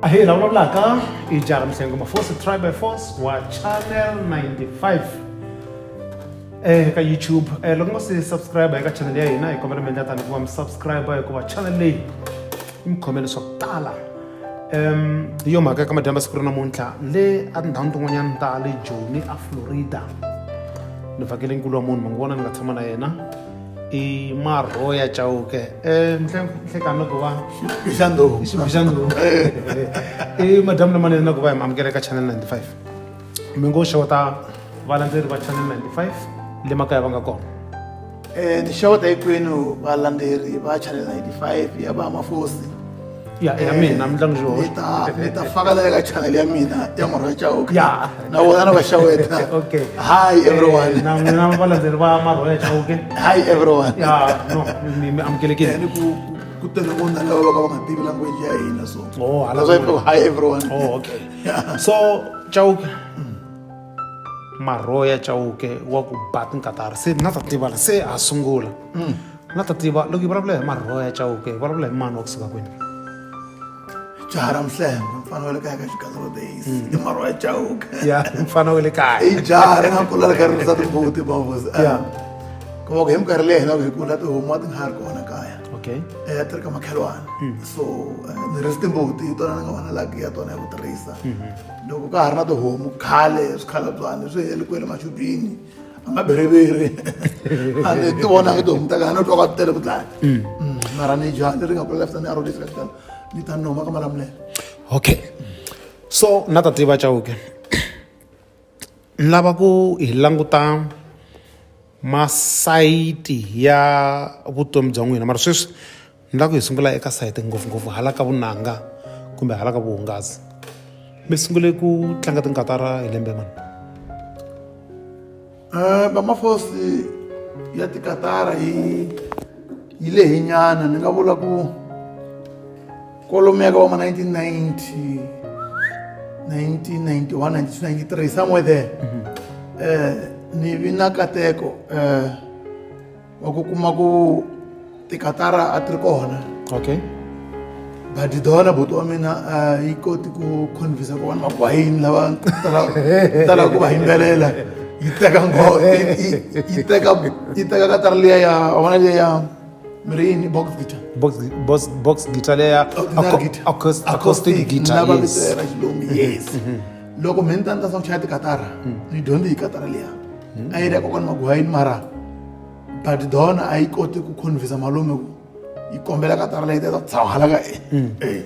Ahee, la vulavulaka i Jara Mihlengo Mafosi, Try by Force wa Channel 95 eka YouTube. Loko ngo si subscribe eka channel ya hina, hi kombela mi endla tani ku va mi subscribe, hikuva channel leyi yi mi khomele swa ku tala. Hi yo mhaka ka madyambu ya siku ra namuntlha le a tindhawini tin'wanyana ta le Joni a Florida, ni vhakele nkulu wa munhu mi ngo vona ni nga tshama na yena, i Marhoya Chauke. Nhlekani na ku va Xibixandhuku. I Xibixandhuku. I madyambu lamanene na ku va hi mi amukela eka Channel 95. Mi ngo xeweta valandzeri va Channel 95 le makaya va nga kona. Ni xeweta hinkwenu valandzeri va Channel 95 ya va Mafosi. Ya mina mitlangu xo. Ni ta faka na le ka channel ya mina ya Marhoya Chauke. Ya. Na vona na va xeweta. Okay. Hi everyone. Na n'wina valandzeri va Marhoya Chauke. Hi everyone. Ya, no, mi amukelekile. Ni ku tele ngopfu na lava va ka va nga tivi language ya hina, so. Oh, hala That's why I hi everyone. Oh, okay. Yeah. So Chauke, Marhoya Chauke wa ku ba tinkatara, se na ta tiva la se ha sungula. Na ta tiva loko hi vulavula hi Marhoya Chauke, hi vulavula hi mani wa kusuka kwini? Jaha ra Mihlengo, mfana wa le kaya ka Xigandlo Days. I Marhoya Chauke. Ya, mfana wa le kaya. I jaha ri nga kula ri kha ri risa timbuti, Mavusi. Yeah. Kuma ku hi minkarhi leyi hina loko hi kula, tihomu a ti nga ha ri kona kaya. A ti ri ka makhelwani. So ni risi timbuti, hi tona ni nga va na lucky ya tona ya ku tirhisa. Loko ka ha ri na tihomu khale, swikhalabyanani swi hele kwele maxudwini, a nga bereveri, a ni ti vonangi tihomu ta kaya, no twa ka ti tele ku dlaya. Mara ni jaha leri nga kula lefta ni arodisi ka xikalo, ni ta ni huma ka Malamulele. Okay. So na ta tiva Chauke, ni lava ku hi languta masayiti ya vutomi bya n'wina, mara sweswi ni lava ku hi sungula eka sayiti ngopfungopfu hala ka vunanga kumbe hala ka vuhungasi. Mi sungule ku tlanga tinkatara hi lembe mani? Vamafosi ya tikatara yi lehinyana, ni nga vula ku kwalomuya ka va ma 1990, 1991, 92, 93, somewhere there. Ni vi na kateko wa ku kuma ku tikatara a ti ri kona. But dona buti wa mina yi koti ku convince ku vanhu magwayini lava talaka ku va yimbelela, yi teka ngo yi teka katara liya ya wa vona liya ya mi ri yini, box guitar? Box guitar leya. Ordinary guitar. Acoustic guitar. Na va Yes. vito ra xilungu, yes. Loko mina ni ta ni ta swa chaya tikatara, ni dyondze hi katara liya a yi ri ya kokwana Magwayini, mara but dona a yi koti ku convince malume ku yi kombela katara leyi ta tshama hala ka e.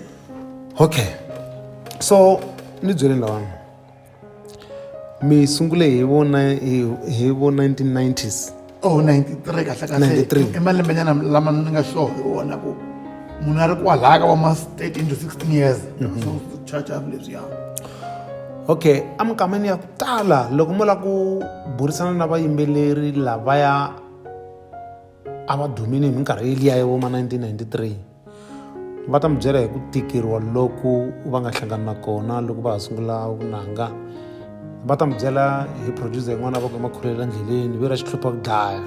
Okay, so ni byeleni lawani, mi sungule hi vo 1990s? Oh, 93 kahle kahle. 93. I malembenyana lama ni nga sure hi wona ku munhu a ri kwalaya ka va ma 13 to 16 years, so chacha leswiya. Okay, emikameni ya ku tala loko mo lava ku burisana na vayimbeleri lavaya a va dumile hi minkarhi liya ya vo ma 1993, va ta mi byela hi ku tikeriwa loku va nga hlangana na kona loko va ha sungula vunanga. Va ta mi byela hi producer yin'wana va ku makhulela endleleni ve ra xihlupha ku dlaya.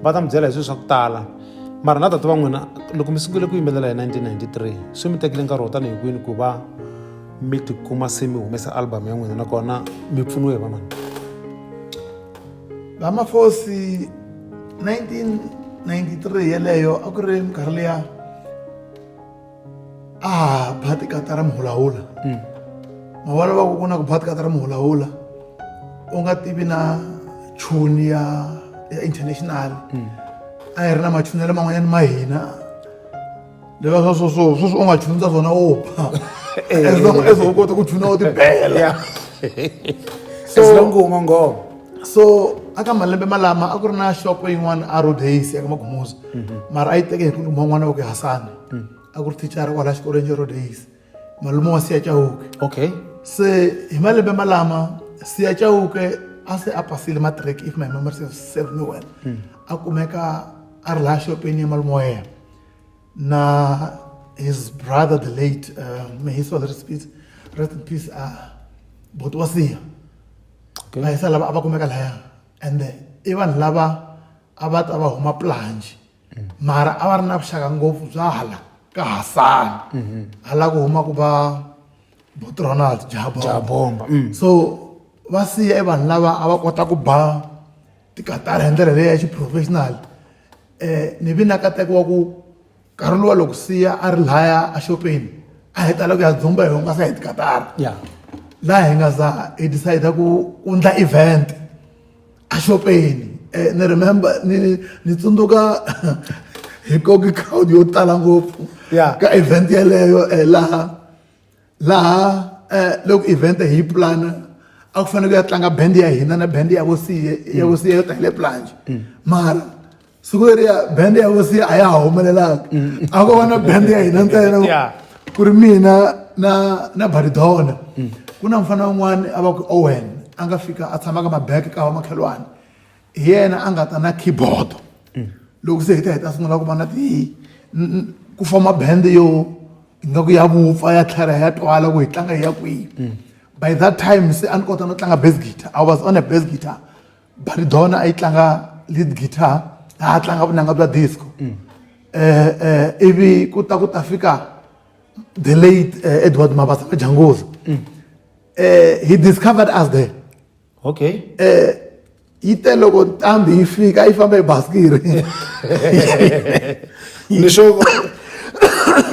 Va ta mi byela hi swilo swa ku tala. Mara na tata va n'wina, loko mi sungule ku yimbelela hi 1993, swi mi tekile nkarhi wo tanihi kwini ku va mi tikuma se mi humesa album ya n'wina, nakona mi pfuniwe hi vamani? Vamafosi, 1993 yeleyo a ku ri minkarhi liya a ha ba tikatara muhulahula. Mavona va ku ku na ku ba tikatara muhulahula, u nga tivi na chuni ya international. A hi ri na machunelo man'wanyana ma hina leswa swa sweswo sweswi u nga chuni ta swona, wo ba as long as u kota ku chuna, u tibela. So as long ku huma ngoma. So aka malembe malama a ku ri na xopo yin'wana a Rodays ya ka Magumuza, mara a yi teke hi nkulukumba n'wana wa ku Hasani, a ku ri thicara kwala xikolweni xa Rodays, malume wa Siya Chauke. Se hi malembe malama Siya Chauke a se a pasile matric, if my memory serves me well. A kumeka a ri laha xopeni ya malume wa yena na his brother, the late, may his soul rest in peace, rest in peace, buti wa Siya. Va yisa lava a va kumeka laya, and i vanhu lava a va ta va huma plunge, mara a va ri na vuxaka ngopfu bya hala. Ka Hasani hala ku humaka va Bot Ronald Jabomba Jabomba. So va siya i vanhu lava a va kota ku ba tikatara hi ndlela leyi ya xiprofessional. Ni vi na nkateko wa ku nkarhi luwa loko siya a ri laya axopeni a hi tala ku ya dzumba hi hungasa hi tikatara. Laha hi nga za hi decide ku ku ndla event axopeni. Ni remember ni tsundzuka hi koki crowd yo tala ngopfu ka event yeleyo. Laha loko event hi yi plana a ku fanele ku ya tlanga band ya hina na band ya vosiye ya vosiye yo ta hi le Plunge. Mara siku leriya band ya vosiye a ya ha humelelanga, a ko va na band ya hina ntsena. Ku ri mina na Baridona. Ku na mufana wun'wani a va ku Owen, a nga fika a tshama ka mabeke ka va makhelwani, hi yena a nga ta na keyboard. Loko se hi ta sungula ku va na ti ku foma band yo ingaku ya vupfa ya tlhela ya twala ku hi tlanga hi ya kwihi. By that time se a ni kota no tlanga bass guitar, I was on a bass guitar. Baridona a yi tlanga lead guitar, a tlanga vunanga bya disco. Ivi ku ta fika the late Edward Mabasa Majanguza. He discovered us there. Yi te loko ntambi yi fika, a yi famba hi basikiri.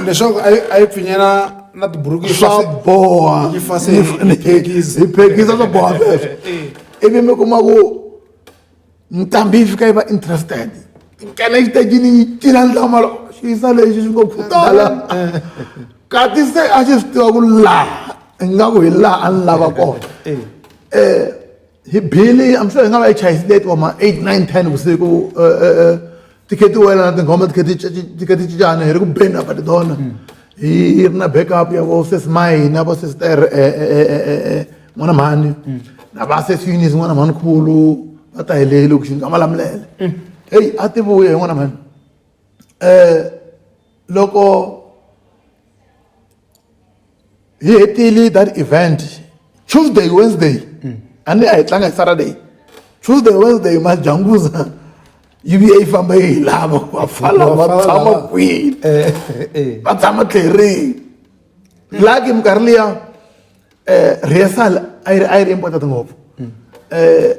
Leswaku a yi pfinyela na tiburuku yi swa boha. Yi fase hi phekisi. Hi phekisa, swa boha sweswo. Ivi mi kuma ku ntambi yi fika yi va interested, nghena exitejini, yi cina nhlamalo xiyisa lexi xi ngo khutala kati se a xi swi tiva ku laha ingaku hi laha a ni lava kona. Hi bili, I'm sure hi nga va yi chayisile wa ma 8 9 10 vusiku. Ti khe ti wela na tinghoma, ti khe ti cincana, hi ri ku beni apa tidona, hi ri na backup ya vo sesi Mayi na vo sister n'wana mhani na va sesi Eunice n'wana mhani khulu, va ta hi le lokixini ka Malamulele. Heyi, a ti vuya hi n'wana mhani. Loko hi hetile that event Tuesday, Wednesday, a ni a hi tlanga hi Saturday, Tuesday, Wednesday, Majanguza yi vuye yi famba yi hi lava, vafana va tshama kwini, va tshama tlherini laki. Minkarhi liya rehearsal a yi ri important ngopfu.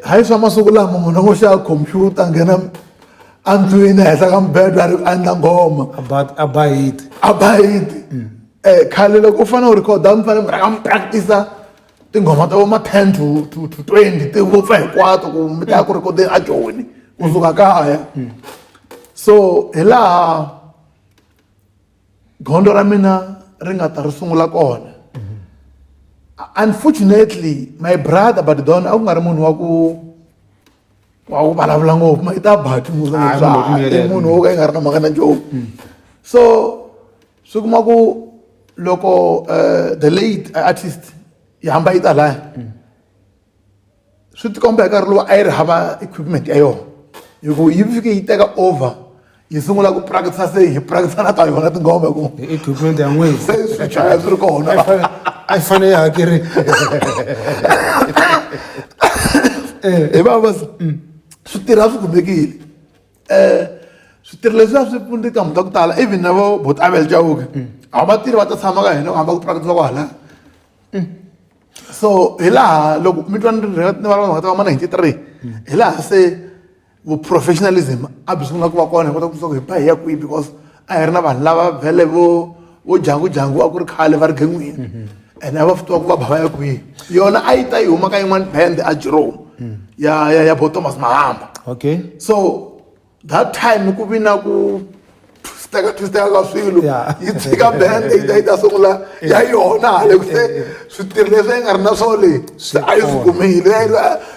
Hayi swa masiku lama, munhu a ngo xava computer, nghena andlwini ehenhla ka mubedo a ri a endla nghoma. A ba hit. A ba hit. Khale loko u fanele u rhikhoda, mi fanele mi rhanga mi practice tinghoma ta vo ma 10 to 20, ti vupfa hinkwato ku mi ta ya ku rhikhodeni a Joni kusuka kaya. So hi laha gondzo ra mina ri nga ta ri sungula kona. Unfortunately, my brother Badidon a ku nga ri munhu wa ku vulavula ngopfu, ma i ta bati. Ah, munhu wa ku I miyelela. munhu wo ka yi nga ri na mhaka na nchumu. So swi kuma ku loko the late artist yi hamba yi ta laya, swi tikomba hi nkarhi lowu a yi ri hava equipment ya yona, hi ku yi fike yi teka over, yi sungula ku practice, se hi practice na ta yona tinghoma hi ku Hi equipment ya n'wina. Se swichaya swi ri kona. A yi fanele yi hakerile. Hi va va switirhi a swi kumekile. Switirhi leswi a swi pfuni tinqambi ta ku tala, even na vo Botabel Chauke a va tirhi, va ta tshama ka hina ku hamba ku practice kwahala. So hi laha loko mi twa ni ri ni vulavula mhaka ta va ma 93, hi laha se vuprofessionalism a byi sungula ku va kona, hi kota ku twisisa ku hi ba hi ya kwihi, because a hi ri na vanhu lava vhele vo jangu jangu, a ku ri khale va ri gengwini and a va swi tiva ku va ba va ya kwihi. Yona a yi ta yi huma ka yin'wana band a Jerome ya bo Thomas Mahamba. So that time ku vi na ku twisteka twisteka ka swilo. Yi tshika band, yi ta sungula ya yona hale ku se switirhi leswi a yi nga ri na swona leyi se a yi swi kumile,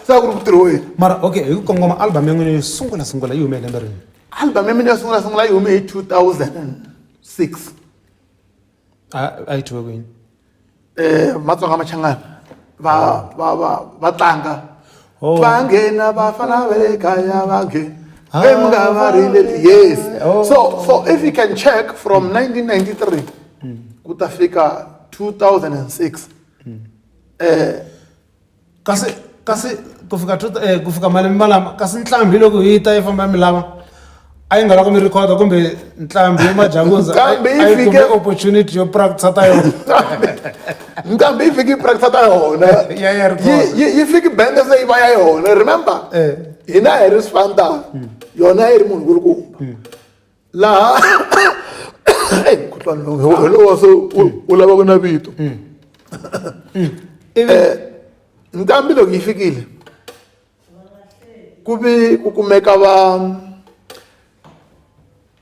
se a ku ri ku tirhiweni. Mara okay, hi ku kongoma, album ya n'wina yo sungula sungula yi hume hi lembe rini? Album ya mina yo sungula sungula yi hume hi 2006. A yi thyiwe kwini? Matsonga Machangana va tlanga. Va nghena vafana va le kaya, va nghena mi nga va rile. Yes. So if you can check from 1993 ku ta fika 2006. Kasi ku fika ku fika malembe malama, kasi ntlhambi loko yi ta yi famba mi lava, A yi nga lava ku mi rhikhoda kumbe ntlhambi ya Majanguza Nqambi yi a yi kume fike- opportunity yo practice ta yona. Nqambi yi fiki yi practice ta yona. Ya ya record. Yi fiki bende se yi va ya yona. Remember? Hina hi ri swifanta. Yona yi ri munhu kulukumba. Laha Ey, mukhuhlwani lowu hi lowa se u lavaka na vito. Nqambi loko yi fikile ku vi ku kumeka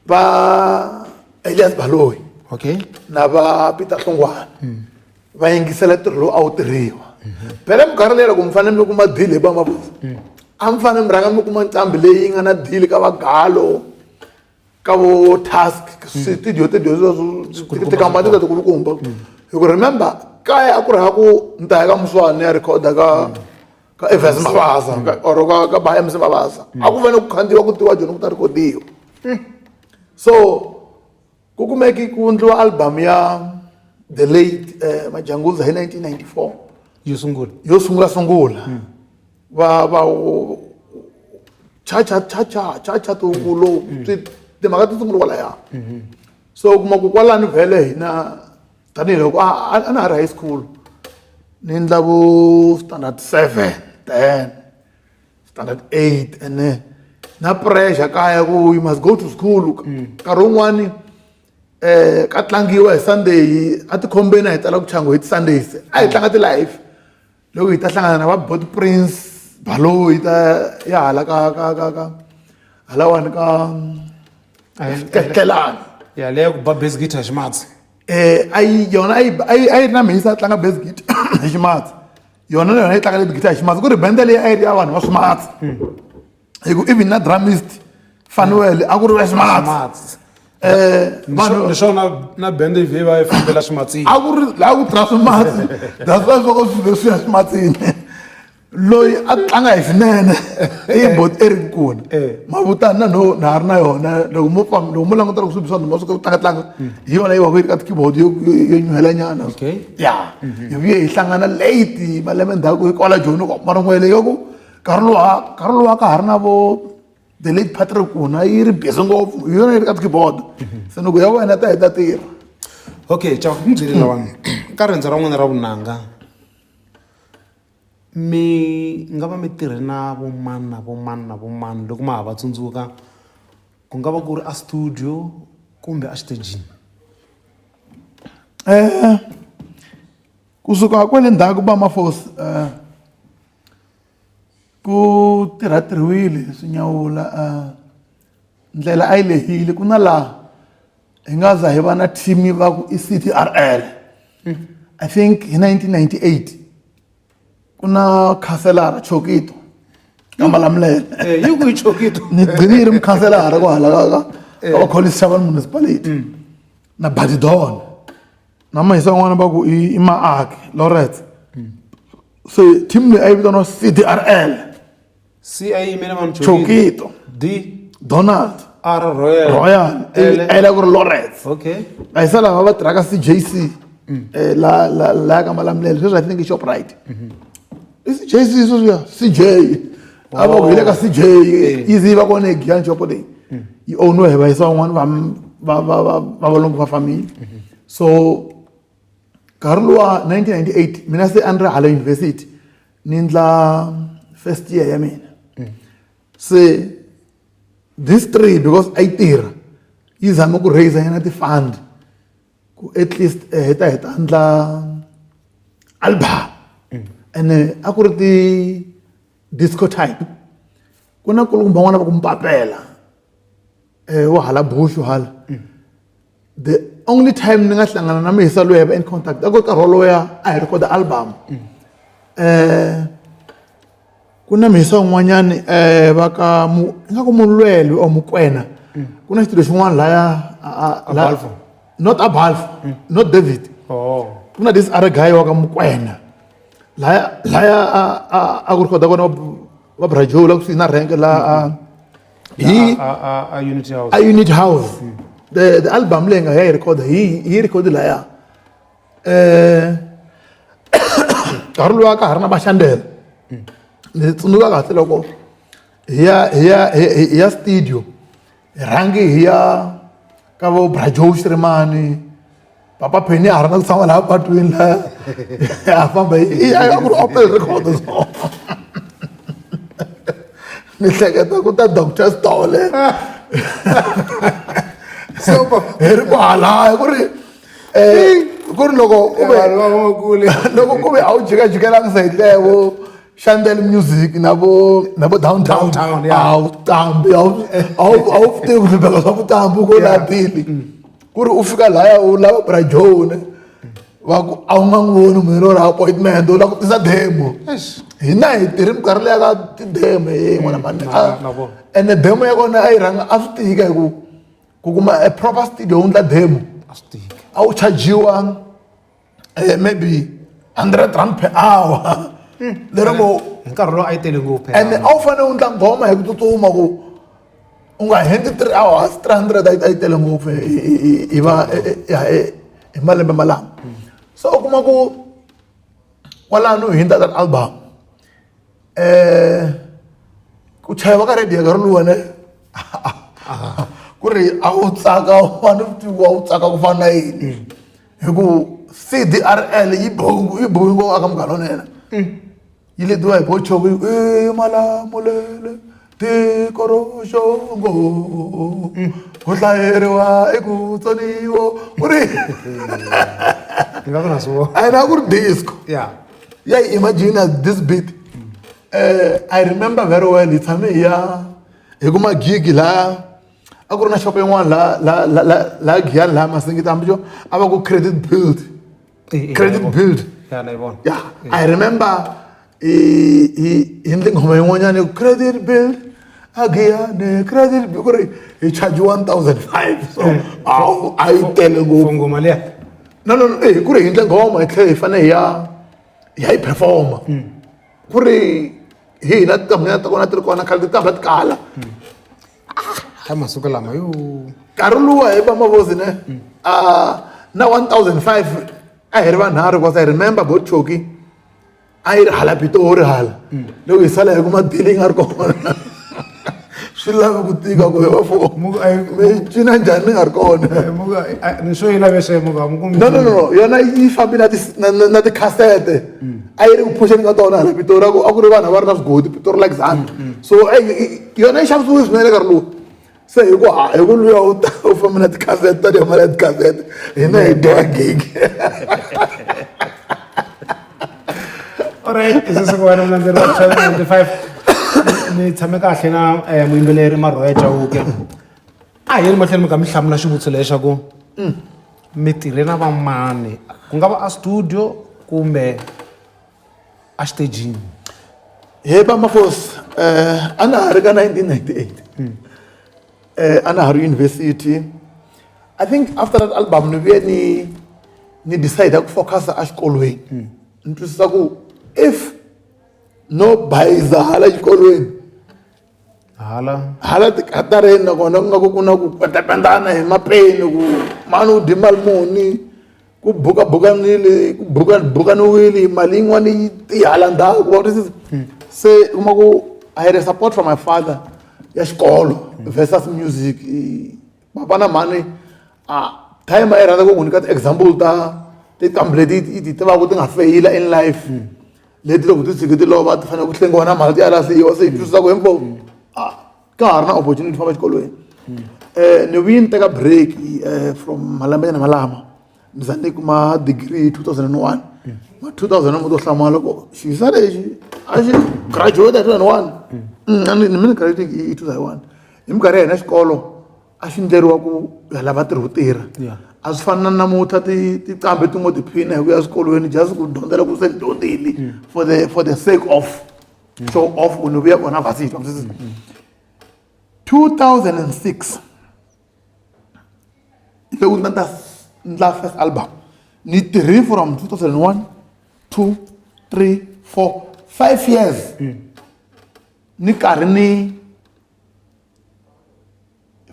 va Elias Baloyi na va Peter Hlongwane va yingisela ntirho lowu a wu tirhiwa. Phela minkarhi leyi loko mi fanele mi kuma deal hi va Mabasa, a mi fanele mi rhanga mi kuma nqambi leyi nga na deal ka va Galo, ka vo Task, studio studio tikhampani leti kulukumba. Hi ku remember kaya a ku ri ha ku ni ta ya ka Muswana ni ya rhikhoda ka Evans Mabasa or ka ba MC Mabasa. A ku fanele ku khandziyiwa ku tiwa Joni ku ta rhikhodiwa. So ku kumeki ku endliwa album ya the late Majanguza hi 1994. Yo sungula. Yo sungula sungula. Va cha cha cha cha cha cha tukulo timhaka ti sungula kwalaya. So u kuma ku kwalani vhele hina tanihiloko a na ha ri high school ni endla vo standard 7 10 standard 8 ene na pressure kaya ku you must go to school. Nkarhi wun'wani ka tlangiwa hi Sunday a tikhombeni a hi tala ku chango hi ti-Sundays a hi tlanga ti-live loko hi ta hlangana na va Bot Prince Baloyi ta ya hala ka halawani ka Tlelani. Ya leya ku ba bass guitar ximatsi. A yi yona a yi a yi a yi ri na mhisa a tlanga bass guitar hi ximatsi. Yona na yona yi tlanga lead guitar hi ximatsi ku ri bende leyi a yi ri ya vanhu va swimatsi. Hi ku even na drummist Fanuel a ku ri wa ximatsi. Vanhu Ni swona na bende yi va yi fambela swimatsini. A ku ri laha ku tirha swimatsi. That's why swo swi swi ya swimatsini. Loyi a tlanga hi swinene i Bot Eric Nkuna. Mavutani na no na ha ri na yona loko mo famba loko mo languta loko swi swa nhuma swi tlanga tlanga hi yona yi va yi ri ka ti-keyboard yo nyuhela nyana. Ya. Hi vuye hi hlangana late malembe ndzhaku hi kwala Joni ku mara n'wele ya ku nkarhi luwa nkarhi luwa ka ha ri na vo the late Patrick Kuna yi ri busy ngopfu hi yona yi ri ka ti-keyboard. Se ni ku ya wena ta hi ta tirha. Okay, Chauke mi byeli lawani ka riendzo ra n'wina ra vunanga mi nga va mi tirhe na vo mani na vo mani na vo mani loko ma ha va tsundzuka ku nga va ku ri a studio kumbe a xitejini? Kusuka kwale ndzhaku ba Mafosi ku tirha tirhiwile swi nyawula ndlela a yi lehile ku na laha hi nga za hi va na team va ku i CTRL. I think hi 1998 ku na khanselara Chokito ka Malamulele. Yi ku yi Chokito. Ni gcine yi ri mukhanselara kwahala ka va Collins Chabane municipality na Badidon na mahisa n'wana va ku i Maaki Lawrence. Se team leyi a yi vitaniwa CDRL. C a yi yimele mani? Chokito. D Donald. R Royal. Royal. L. L ku ri Lawrence. Vahisa lava va tirhaka CJC la ka Malamulele sweswi I think i Shoprite. I CJC sweswiya CJ. A va ku hi le ka CJ yi ze yi va kona eGiyani shop leyi. Yi owniwa hi vahisa van'wani va valungu va family. So nkarhi luwa 1998 mina se a ni ri hala university ni endla first year ya mina. Se this three because a yi tirha yi zame ku raise nyana ti-fund ku at least hi ta hi ta endla album. Ene a ku ri ti disco type. Ku na kulukumba n'wana va ku Mpapela wa hala Bush hala. The only time ni nga hlangana na mihisa loyi va in contact a ku ri nkarhi wolowo a hi record album. Ku na mihisa un'wanyani va ka mu ingaku Mulweli or Mukwena. Ku na xitudio xin'wana laya A Balfour. Not a Balfour, not David. Ku na this other guy wa ka Mukwena. Laya a ku record kona va Bra Joe la kusuhi na renke la a hi A Unity House. A Unity House. The album leyi nga ya yi record hi record laya. Nkarhi luwa ka ha ri na Maxandela. Ni tsundzuka kahle loko hi ya studio. Hi rhangi hi ya ka vo Bra Joe Shirimani, Papa Penny a ha ri na ku tshama laha patwini laha a famba hi a ku ri Opel record so. Ni hleketa ku ta Doctor Sithole. So hi ri kwalaya ku ri ku ri loko ku ve Vanhu va vakule. Loko ku ve a wu jikajikelanga sayiti leyo vo Chandel Music na vo Downtown. Downtown, yeah. A wu tambi a wu tivi ku hlupheka swa vutambi ko la pili. Ku ri u fika laya u lava Bra Joe ne. Va ku a wu nga n'wi voni munhu loyi appointment u lava ku tisa demo. Eish. Hina hi tirhi minkarhi leya ka ti-demo he n'wana mhani. Na vona. Ene demo ya kona a yi rhanga a swi tika hi ku kuma a proper studio u endla demo. A swi tika. A wu chajiwa maybe 100 rand per hour. Lero ngo Hi nkarhi lowu a yi tele ngopfu phela. Ene a wu fanele u endla nghoma hi ku tsutsuma ku u nga hundzi 3 hours, 300 a yi tele ngopfu hi malembe malama. So u kuma ku kwalano hi hundza that album. Ku chayiwa ka radio nkarhi luwa ne ku ri a wu tsaka vanhu tivi a wu tsaka ku fana na yini hi ku CDRL yi bongo yi bongo aka Munghana Lonene. Yi letiwa hi Bochovi i Malamulele tiko ro xongo ku hlayeriwa i ku tsoniwa ku ri Ni nga ku na swi vona. A na ku ri disco. Yeah. Yeah, imagine this beat. I remember very well, hi tshame hi ya hi kuma gig laha a ku ri na shop yin'wana la Giyani laha Masingita hambi a va ku Credit Build. Credit Build. Yeah, na yi vona. Yeah, I remember hi endle nghoma yin'wanyana ku Credit Build a Giyani Credit Build ku ri hi charge 1500 so a yi tele ngopfu. For nghoma liya? No, no, no, ku ri hi endle nghoma hi tlhela hi fanele hi ya yi performa. Ku ri hi hina tintambu ta kona ti ri kona khale tintambu ti kala. Hi masiku lama yo. Nkarhi luwa hi va mavozi ne. Na 1500 a hi ri vanharhu because I remember Bochoki a yi ri hala Pitori hala. Loko hi sala hi kuma dealing a ri kona. Swi lava ku tika ku hi va fo. Muku, a yi- Mi cina njhani ni nga ri kona? Muku, ni swo yi lave swe muku, a mu kumi No, no, no, no. Yona yi fambi na tikhasete. A yi ri ku phuxeni ka tona hala Pitori, a ku ri vanhu a va ri na swigodi Pitori Alexander. So, yona yi xavisiwile swinene nkarhi lowu. Se hi ku, ha, hi ku luya u ta, u fambi na tikhasete, ta dya mali ya tikhasete. Hina hi dya gig. All right, this is wena mulandzeri wa Channel 95. Ni tshame kahle na muyimbeleri Marhoya Chauke. A hi yeni mahlweni mi kha mi hlamula xivutiso lexaku mi tirhe na vamani, ku nga va a studio kumbe a xitejini? He va Mafosi, a na ha ri ka 1998. A na ha ri university. I think after that album ni vuye ni decide ku focus a xikolweni. Ni twisisa ku if no bayiza hala xikolweni hala hala tikatareni nakona ku nga ku na ku pendapendana hi mapeni ku mani u dye mali muni ku bukabukanile ku bukaniwile mali yin'wana yi ti hala ndzhaku wa twisisa. Se u kuma ku I had a support from my father ya xikolo versus music. Papa na mhani a time a yi rhandza ku n'wi nyika ti-example ta tinqambi leti i ti tivaka ti nga feyila in life leti loko ti tshike ti lova ti fanele ku hlengiwa na mali ti ya lahliwa. Se hi twisisa ku hinkwavo a ka ha ri na opportunity famba exikolweni. Ni vuye ni teka break from malembe nyana malama ni za ni kuma degree hi 2001. Ma 2000 mo to hlamala ku xisa lexi a xi graduate hi 2001. Ni mina graduate hi 2001. Hi minkarhi ya hina xikolo a xi endleriwa ku ya lava ntirho wo tirha. A swi fani na namuntlha tinqambi ti ngo tiphina hi ku ya eswikolweni just ku dyondzela ku se ni dyondzile for the sake of show off ku ni vuya kona varsity. 2006 loko ni ta ndla first album ni tirhi from 2001, 2, 3, 4, 5 years. Ni karhi ni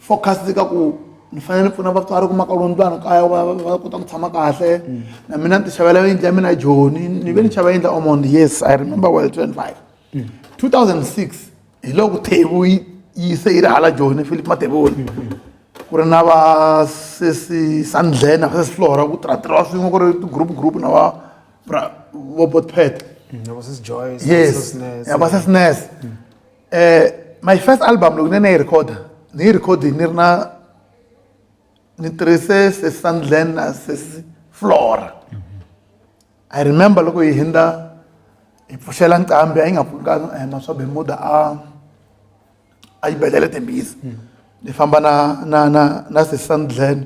focus ka ku ni fanele ni pfuna vatswari ku maka londlwana kaya va kota ku tshama kahle. Na mina ni ti xavela yindlu ya mina Joni, ni ve ni xava yindlu ya Ormond. Yes, I remember well, 25. 2006 hi loko Thebu yi yi se yi ri hala Joni Philip Matebula ku ri na va sesi Sandlena va sesi Flora ku tirhatirhiwa swin'we ku ri ti-group group na va vo Botpet. Na va sesi Joyce. Yes, ya va sesi Ness. My first album loko ni yi recorda, ni yi record ni ri na ni tirhise sesi Sandlena na sesi Flora. I remember loko hi hindza hi pfuxela nqambi a yi nga pfukanga Maswa Bermuda a xibedhlele Tembisa. Ni famba na sesi Sandlena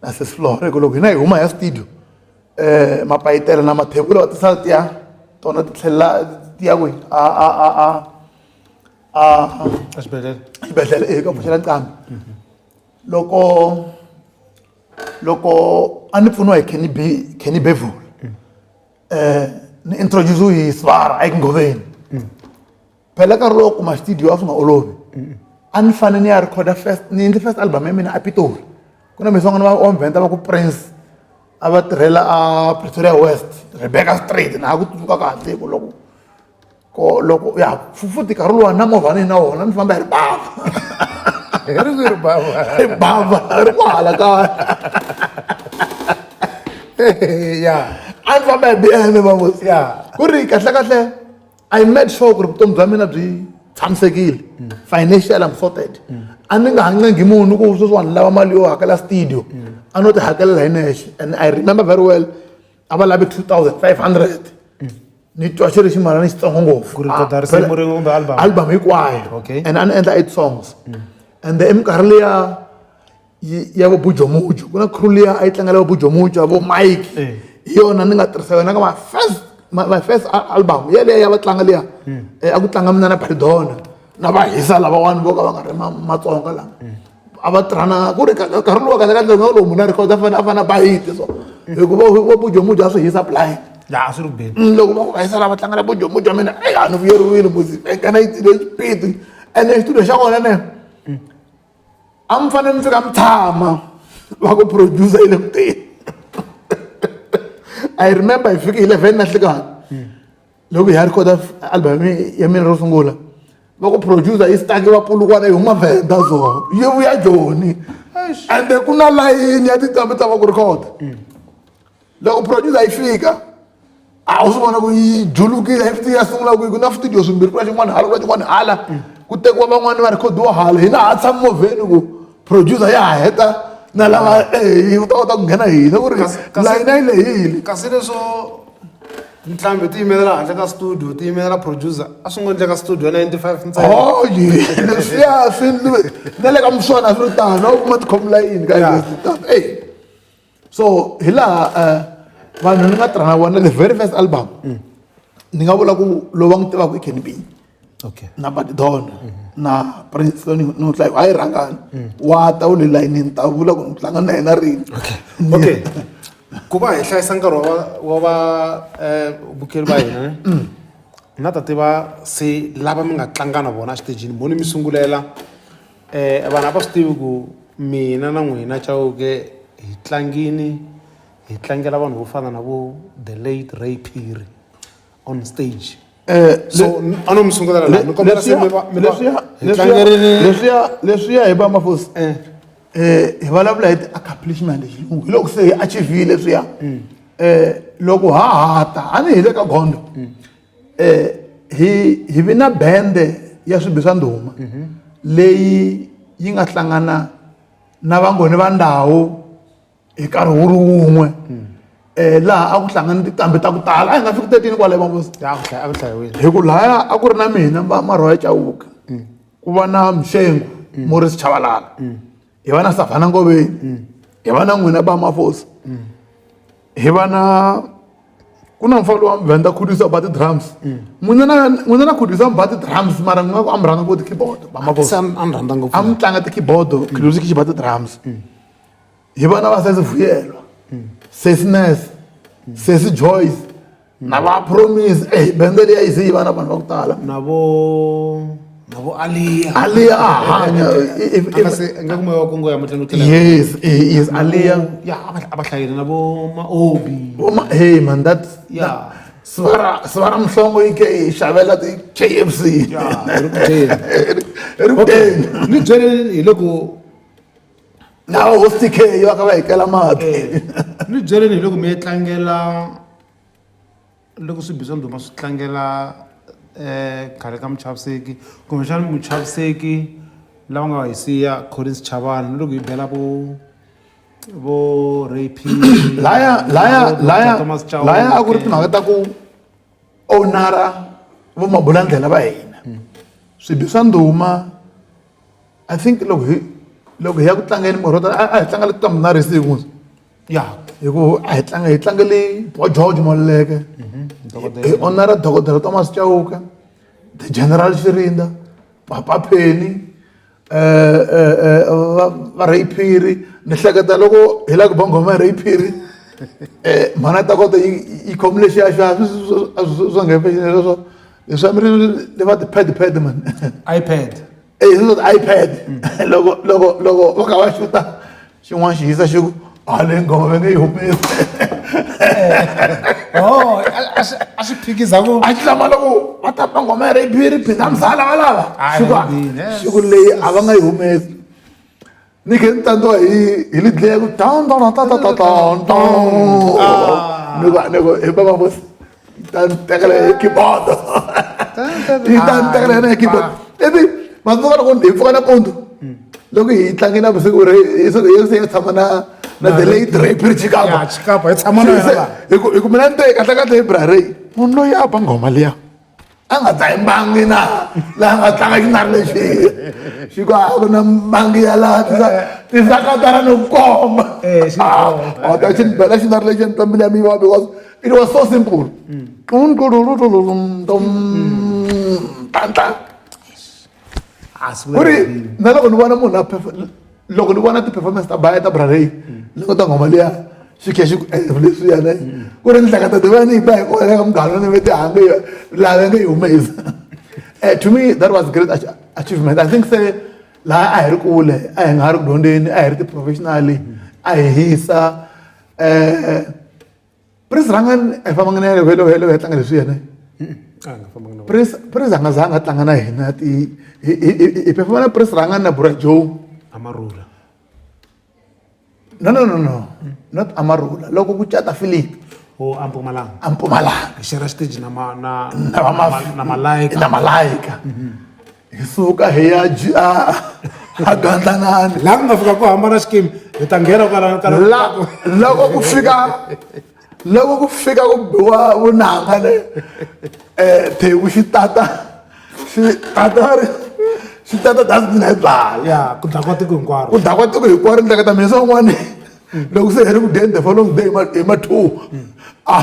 na sesi Flora hi ku loko hina hi huma hi ya studio mapayitela na mathebula va tisa tiya tona ti tlhelela ti ya kwihi a exibedhlele. Xibedhlele ka pfuxela nqambi. Loko a ni pfuniwa hi Kenny B, Kenny Bevul, ni introduce hi Svara a Ngoveni. Phela nkarhi lowu kuma studio a swi nga olovi. A ni fanele ni ya recorda first, ni endle first album ya mina a Pitori. Ku na misi van'wana va Venda va ku Prince a va tirhela a Pretoria West, Rebecca Street, na ha ku tsundzuka kahle ku loko ko loko ya futhi nkarhi luwa na movha ni na wona ni famba hi ribava. Hi ri kwihi ribava? Ribava ri kwahala kaya. Ya. A ni famba hi BM mavos. Ya. Ku ri kahle kahle I made sure ku ri vutomi bya mina byi tshamisekile. Financial I'm sorted. A ni nga ha ncengi munhu ku sweswiwani ni lava mali yo hakela studio. A no ti hakelela hi nexe. And I remember very well a va lavi 2500. Ni twa xi ri ximalana xitsongo ngopfu. Ku record risimu rin'we kumbe album? Album hinkwayo. Okay. And a ni endla 8 songs. And then eminkarhi liya ya vo Bujomujo, ku na crew liya a yi tlangela vo Bujomujo, vo Mike. Hi yona ni nga tirhisa yona ka my first album yeleyo ya va tlanga liya. A ku tlanga mina na Perdona na va hisa lavawani vo ka va nga ri Matsonga lama. A va tirha na ku ri nkarhi lowu kahle kahle nga lowu munhu a record a fanele a ba hit so. Hikuva vo Bujomujo a swi hisa blind. Ya, a swi ri ku beni. Loko va ku va hisa lava tlangela Bujomujo mina, eyi a ni vuyeriwile muzi. Eka na yi tile xipidi. Ene xitudio xa kona ne. A mi fanele mi fika mi tshama va ku producer yi le ku teni. I remember hi fike 11 na nhlikani. Loko hi ya recorda album ya mina ro sungula, va ku producer yi stuck va Polokwane yi huma Venda so yi vuya Joni. And ku na layini ya tinqambi ta va ku record. Loko producer yi fika a wu swi vona ku yi julukile, yi fika ya sungula ku na studio swimbirhi, ku na xin'wana hala, ku na xin'wana hala, ku tekiwa van'wani va recordiwa hala, hina ha tshama movheni ku producer ya ha heta na lava yi ta kota ku nghena hina ku ri layini a yi lehile. Kasi leswo tinqambi ti yimelela handle ka studio, ti yimelela producer, a swi ngo endleka studio 95 ntsena. Oh, yeah. Leswiya swi na le ka muswana a swi ri tano, a wu kuma tikhomi layini ka leswi tano. Ey. So hi laha vanhu ni nga tirha na vona the very first album, ni nga vula ku lowu va n'wi tivaka i Kenny B. Okay. Na Badidona na Prince ni n'wi tlanga a yi rhangani. Wa ta wu le layinini, ta vula ku ni tlanga na yena rini. Okay. Okay. Ku va hi hlayisa nkarhi wa va vukeli va hina ne? Na ta tiva se lava mi nga tlanga na vona exitejini, mo ni mi sungulela. Vanhu a va swi tivi ku mina na n'wina Chauke hi tlangini, hi tlangela vanhu vo fana na vo the late Ray Phiri on stage. So a no mi sungulela laha, ni kombela se mi va, mi va, hi tlangerini. Leswiya hi va Mafosi. Hi vulavula hi ti-accomplishment hi xilungu, hi loko se hi achieve-ile leswiya. Loko ha ha ta, a ni hi le ka gondzo. Hi vi na bende ya swibi swa ndhuma leyi yi nga hlangana na vangoni va ndhawu hi nkarhi wu ri wun'we. Laha a ku hlangana tinqambi ta ku tala, a hi nga fiki 13 kwale Mafosi. Ya, a ku hlayiwile. Hi ku lahaya a ku ri na mina Marhoya Chauke, ku va na Mshengu, Morris Chabalala, hi va na Savannah Ngoveni, hi va na n'wina ba Mafosi, hi va na ku na mfana wa Venda Khudisa ba ti-drums. N'wina na Khudisa ba ti-drums, mara n'wina ku a mi rhanga ku ti-keyboard ba Mafosi. Se a mi rhandza ngopfu. A mi tlanga ti-keyboard, Khudisa xi ba ti-drums. Hi va na va Sesi Vuyelwa, Sesi Ness, Sesi Joyce, na va Promise. Bende liya yi ze yi va na vanhu va ku tala. Na vo Alia. Alia a hanya. A nga se, a nga kumiwa kungu ya matlhelo tlhelo. Yes, yes, Alia. Ya, a va hlayile na vo Maobi. Vo Ma, hey man, that, Ya. that Svara Mhlongo yi ke yi xavela ti KFC. Ya, hi ri ku dyeni. Ri Okay. Ni byeleni hi loko Na host K va kha va hikela mati. Ni byeleni hi loko mi tlangela loko swi swa ndhuma swi tlangela khale ka muchaviseki kumbexana muchaviseki lava nga hi siya Collins Chavani ni loko hi bela vo vo Ray P Laya laya laya laya a ku ri timhaka ta ku onara vo mabulandlela va hina. Swibi swa ndhuma I think loko hi loko hi ya ku tlangeni minkarhi yo tala a hi tlanga le ka munarhi siku ya hi ku a hi tlanga hi tlangele bo George Moleke hi honora dokodela Thomas Chauke the general Shirinda Papa Penny va Ray Phiri ni hleketa loko hi la ku ba nghoma ya Ray Phiri mhana ta kota yi khomile lexiya xa swa nghefexini leswo leswi mi ri le va ti-pad pad man iPad Eh, hi sweswo ti-iPad loko loko loko va kha va xuta xin'wana xi hisa xi ku a le nghoma va nge yi humesi oh a swi phikiza ku a xi hlamala ku va ta ba nghoma ya ri phindha mzala va lava Ah, xi ku yes. xi ku leyi a va nga yi humesi ni khe ni tsandziwa hi hi lidleya ku tan tan tan tan tan tan tan ni ku ni ku hi baba bosi ta ni tekela hi keyboard yi ta ni tekela yena hi keyboard ivi ma tsundzuka loko hi pfuka nampundzu loko hi tlange na vusiku ri hi se hi tshama na na the late Ray Phiri Chikapa Ya, Chikapa, hi tshama na yena laha. hi ku mina ni te kahle kahle hi bra Ray munhu loyi a ba nghoma liya a nga dzahi mbangi na laha nga tlanga xinari lexi xi ku a ku na mbangi ya laha tisakatara no komba Eh, xi komba. Ah, ta xi ni bela xinari lexi ni twa mbilu ya mina because it was so simple Tum, tum, tum, tum, tum, tan, tan. A swi ku ri na loko ni vona munhu a loko ni vona ti-performance ta baya ta brarey loko ta nghoma liya xi khe xi ku eh, leswiyana ku ri ni hleketa ti va ni yi ba hi kona ka munghana ni ve tihange laha va nge yi humesa. To me that was great achievement. I think se laha a hi ri kule a hi nga ha ri ku dyondzeni a hi ri ti-professionally a hi hisa Prince Rhangani a hi fambanga na yena loko hi loko hi tlanga leswi yena A nga fambanga na vona. Prince Prince a nga zanga a tlanga na hina ti hi performa na Prince Rhangani na Bra Joe Amarula. No no no no not Amarula loko ku cata Philip O a Mpumalanga. a Mpumalanga Hi share xiteji na ma na na va ma- na Malaika. na Malaika hi suka hi ya a a Gandlanani Laha ku nga fika ku hambana xikimi hi ta nghena kwala kwala la loko ku fika loko ku fika ku biwa vunanga le theku xi tata xi tata ri xi tata dustbin a yi byala ya ku dakwa tiko hinkwaro ku dakwa tiko hinkwaro ni hleketa mina swin'wana loko se hi ri ku dyeni the following day hi ma 2 a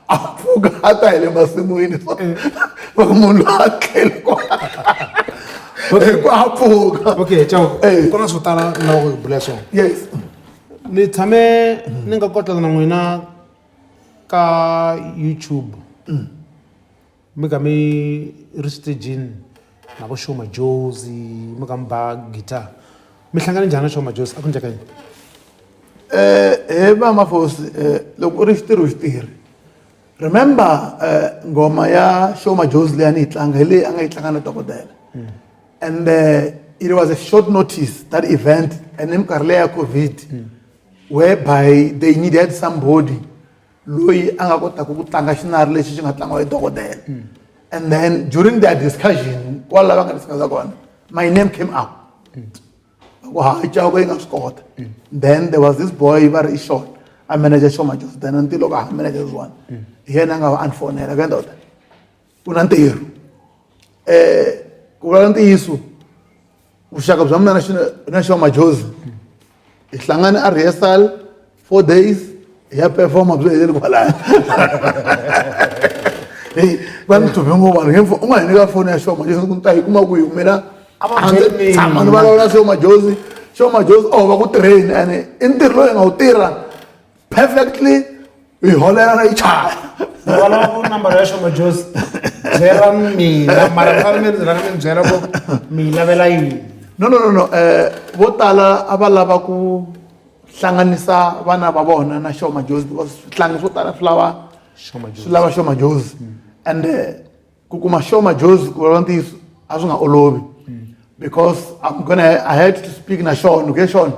a pfuka a ta hi le masin'wini so va ku munhu loyi a tlhele hi ku a pfuka okay ciao Eh. ku na swo tala ni lava ku hi bula swona yes ni tshame ni nga kotela na n'wina ka YouTube mi ka mi ri xitejini na vo Sho Madjozi mi ka mi ba guitar mi hlangane njhani na Sho Madjozi a ku endleka yini He va mafosi loko u ri xitirhi u xitirhi remember nghoma ya Sho Madjozi leyi a ni yi tlanga hi leyi a nga yi tlanga na dokodela and it was a short notice that event and hi minkarhi leya COVID whereby they needed somebody loyi a nga kotaka ku tlanga xinari lexi xi nga tlangiwa hi dokodela and then during their discussion kwala va nga discussa kona my name came up ku hayi Chauke yi nga swi kota then there was this boy va ri i short a manager Sho Madjozi then until loko a ha manager this one hi yena a nga va a ni fonela ku ndoda ku na ntirho ku vula ntiyiso vuxaka bya mina na Sho Madjozi hi hlangane a rehearsal 4 days hi ya performa byi heleli kwalaya hey va ni tlhuphe ngopfu vanhu u nga hi nyika foni ya Sho Madjozi ku ni ta yi kuma kwihi mina A va a ndzi byeli mina. tshama ni vulavula Sho Madjozi Sho Madjozi o va ku tirheni ene i ntirho lowu hi nga wu tirha perfectly hi holela na yi chaya va lava ku nambara ya Sho Madjozi byela mina mara mi fanele mi rhanga mi ni byela ku mi yi lavela yini no no no no vo tala a va lava ku hlanganisa vana va vona na Sho Madjozi because swihlangi swo tala swi lava Sho Madjozi. swi lava Sho Madjozi and ku kuma Sho Madjozi ku vulavula ntiyiso a swi nga olovi Because I'm gonna I had to speak na Sean, okay Sean,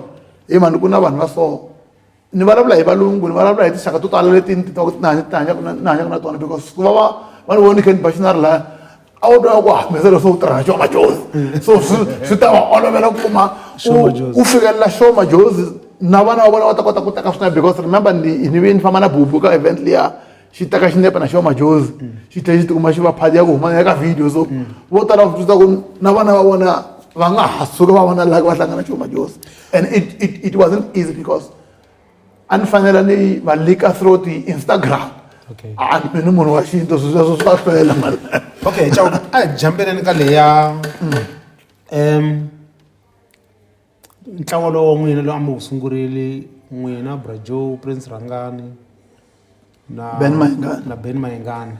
hey man, ku na vanhu va so ni vulavula hi valungu, ni vulavula hi tinxaka to tala leti ni ti tivaka, ni hanyaka na tona, because ku va va ni voni kha ni ba xinari laha a wu twa ku humesa leswo u tirha na Sho Madjozi, so swi ta va olovela ku kuma ku fikelela Sho Madjozi na vana va vona va ta kota ku teka swinepe, because remember ni vi ni famba na bubu ka event liya, xi teka xinepe na Sho Madjozi, xi tlhela xi tikuma xi va phadi ya ku huma eka video. So vo tala va twisisa ku na vana va vona va nga ha suka va vona laha va hlangana Sho Madjozi. And it wasn't easy because a ni fanele ni va lika through ti-Instagram. A ni mina munhu wa xintu, sweswo swa hlwela mani. Okay, Chauke, a hi jambeleni ka leya ntlawa lowu wa n'wina lowu a mi wu sungurile n'wina, Bra Joe, Prince Rangani na Ben Mayengani. Na Ben Mayengani,